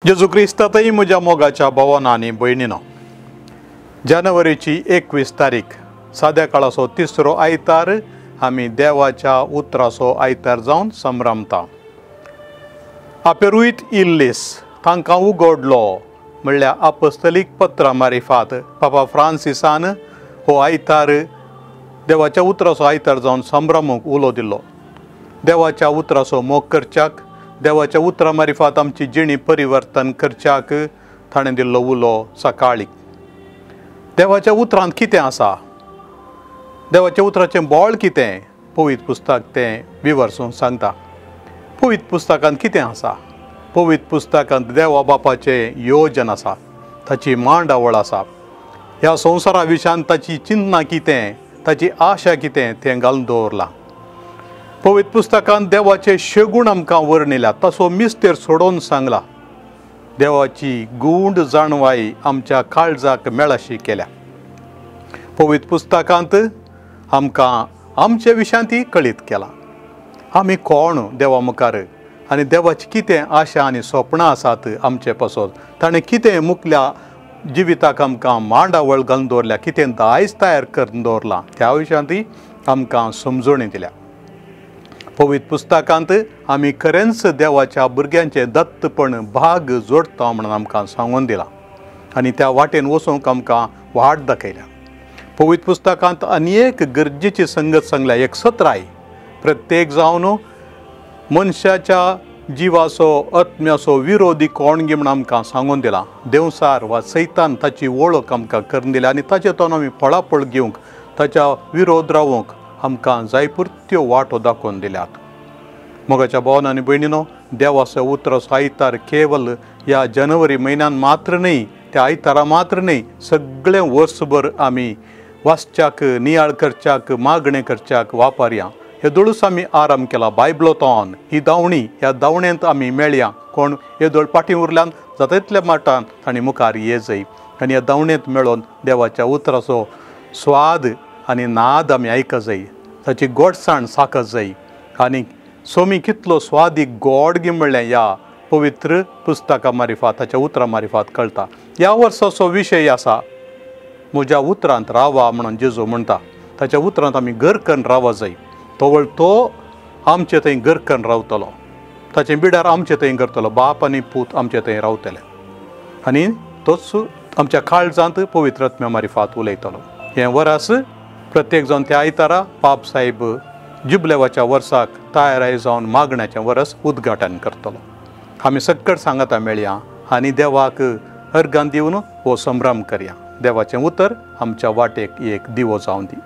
जेजू क्रिस्तातय म्हज्या मोगाच्या भावान आनी भयणीनो, जानेवारीची 21 तारीख साद्या काळाचो तिसरो आयतार आमी देवाच्या उतराचो आयतार जावन संभ्रमता. आपेरुयत इल्लीस तांकां उगडलो म्हणल्यार आपस्तलीक पत्रां मारिफात पापा फ्रांसिसान हो आयतार देवाच्या उतराचो आयतार जावन संभ्रमूंक उलो दिलो. देवाच्या उतराचो मोग करच्याक, देवाच्या उतरां मारिफात आमची जिणी परिवर्तन करच्याक ताणें दिल्लो उलो सकाळी. देवाच्या उतरांत कितें आसा, देवाच्या उतराचें बळ कितें, पवित्र पुस्तक तें विवर्सून सांगता. पवित्र पुस्तकांत कितें आसा? पवित्र पुस्तकांत देवा बापाचें योजन आसा, ताची मांडावळ आसा, ह्या संवसारा विशयान ताची चिंतना कितें, ताची आशा कितें तें घालून दवरलां. पवित्र पुस्तकांत देवाचे शेगूण आमकां वर्णिल्या, तसो मिस्तेर सोडोवन सांगला. देवाची गूंड जाणवाय आमच्या काळजाक मेळशी केल्या. पवित्र पुस्तकांत आमकां आमचे विशयांत कळीत केलां आमी कोण देवा मुखार आनी देवाची कितें आशा आनी सपनां आसात आमचे पासत, ताणें कितें मुखल्या जिविताक आमकां मांडावळ घालून दवरल्या, कितें दायज तयार करून दवरलां त्या विशयांत आमकां समजणी दिल्या. पवित्र पुस्तकांत आमी खरेंच देवाच्या भुरग्यांचें दत्तपण भाग जोडटा म्हणून आमकां सांगून दिलां आनी त्या वाटेन वचूंक आमकां वाट दाखयल्या. पवित्र पुस्तकांत आनी एक गरजेची संगत सांगल्या, एक सत्राय प्रत्येक जावन मनशाच्या जिवाचो आत्म्याचो विरोधी कोण गी म्हूण आमकां सांगून दिलां. देंवसार वा सैतान ताची वळख आमकां करून दिल्या आनी ताचे तोन आमी फळाफळ घेवंक, ताच्या विरोध रावंक आमकां जायपुरत्यो वाटो दाखोवन दिल्यात. मोगाच्या भावान आनी भयणीनो, देवाचो उतराचो आयतार केवल ह्या जानेवारी म्हयन्यान मात्र न्हय, त्या आयतारा मात्र न्हय, सगळें वर्सभर आमी वाचच्याक, नियाळ करच्याक, मागणें करच्याक वापरया. येदोळूच आमी आराम केला बायबलोतोन ही धांवणी, ह्या धांवणेंत आमी मेळया. कोण येदोळ फाटीं उरल्यान जाता तितल्या माटान तांणी मुखार ये जाय आनी ह्या धांवणेंत मेळोन देवाच्या उतराचो स्वाद आनी नाद आमी आयकत जाय, ताची गोडसाण साकत जाय आनी सोमी कितलो स्वादीक गोड गी म्हणल्यार ह्या पवित्र पुस्तका मारिफात, ताच्या उतरां मारिफात कळटा. ह्या वर्साचो विशय आसा म्हज्या उतरांत रावा म्हणून जेजू म्हणटा. ताच्या उतरांत आमी घर करून रावा जाय, तवळ तो आमचे थंय घर करून रावतलो, ताचें बिडार आमचे थंय करतलो, बाप आनी पूत आमचे थंय रावतले आनी तोच आमच्या काळजांत पवित्र आत्म्या मारिफात उलयतलो. हें वरास प्रत्येक जावन त्या आयतारा पाप साहेब जुबलेवाच्या वर्साक तयाराय जावन मागण्याचें वरस उद्घाटन करतलो. आमी सक्कड सांगता मेळया आनी देवाक अर्गां दिवन हो संभ्रम करया. देवाचें उतर आमच्या वाटेक एक दिवो जावन दी.